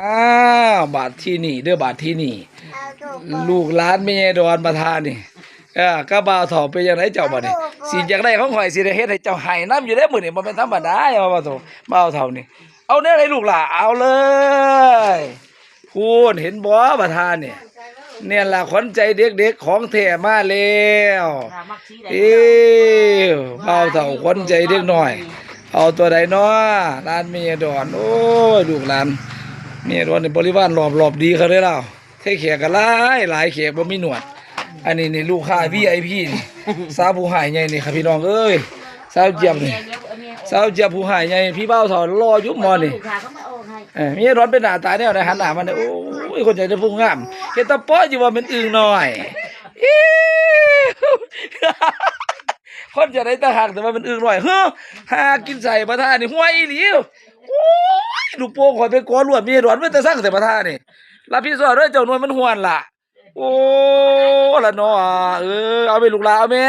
ອ້າວ ບາດທີນີ້ເດີ ບາດທີນີ້ ລູກຫຼານແມ່ໃຫຍ່ດອນປະທານນີ້ ເອີ ກັບບ່າວເຖົ້າເປັນຈັ່ງໃດເຈົ້າບາດນີ້? ຊິຢາກໄດ້ຂອງຂ້ອຍ ຊິໄດ້ເຮັດໃຫ້ເຈົ້າໄຫ້ນຳຢູ່ເດ້ມື້ນີ້ ບໍ່ແມ່ນທຳມະດາ ເອົາບ່າວເຖົ້າ ບ່າວເຖົ້ານີ້ ເອົາແນວໃດລູກຫຼ້າ? ເອົາເລີຍ ພຸ້ນ ເຫັນບໍ່ປະທານນີ້? ນີ້ລະຂວັນໃຈເດັກໆ ຂອງແທ້ມາແລ້ວ ເອີ ບ່າວເຖົ້າຂວັນໃຈເດັກນ້ອຍ ເອົາຕົວໃດນໍ ຫຼານແມ່ໃຫຍ່ດອນ? ໂອ້ຍ ລູກຫຼານແມ່ໃຫຍ່ດອນນີ້ ບໍລິວານລອບ ລອບດີຄັກເດ້ລາວ ແຂກກໍຫຼາຍ ຫຼາຍ ແຂກບໍ່ມີໜວດ ອັນນີ້ນີ້ລູກຄ້າ ວີໄອພີ ນີ້ ສາວຜູ້ຮ້າຍໃຫຍ່ນີ້ຄັບພີ່ນ້ອງເອີຍ ສາວຈຽບນີ້ ສາວຈຽບຜູ້ຮ້າຍໃຫຍ່ ພີ່ບ່າວເຖົ້າຫຼໍ່ຢູ່ໝໍນີ້ ເອີ ແມ່ໃຫຍ່ດອນເປັນໜ້າຕາແນວໃດ ຫັນໜ້າມາແດ່ ໂອ້ຍ ຄົນໃຫຍ່ເດ້ຜູ້ງາມ ເຮັດຕາເປາະຢູ່ວ່າແມ່ນອຶ່ງນ້ອຍ ອີ ຄົນຈະໄດ້ຕາຮັກ ແຕ່ວ່າແມ່ນອຶ່ງນ້ອຍ ເຮີ ຫາກິນໃສ່ປະທານນີ້ ຫ່ວຍອີ່ຫຼີ ໂອ້ຍ ລູກໂປ່ງຂ້ອຍໄປກໍລວດ ແມ່ໃຫຍ່ດອນເປັນຕາຊັງແທ້ປະທານນີ້ ຮັບຜິດຊອບເດີ ເຈົ້າໜ່ວຍມັນຮ່ວນລະ ໂອ້ ລະເນາະ ເອີ ເອົາແມ່ລູກຫຼ້າ ເອົາແມ່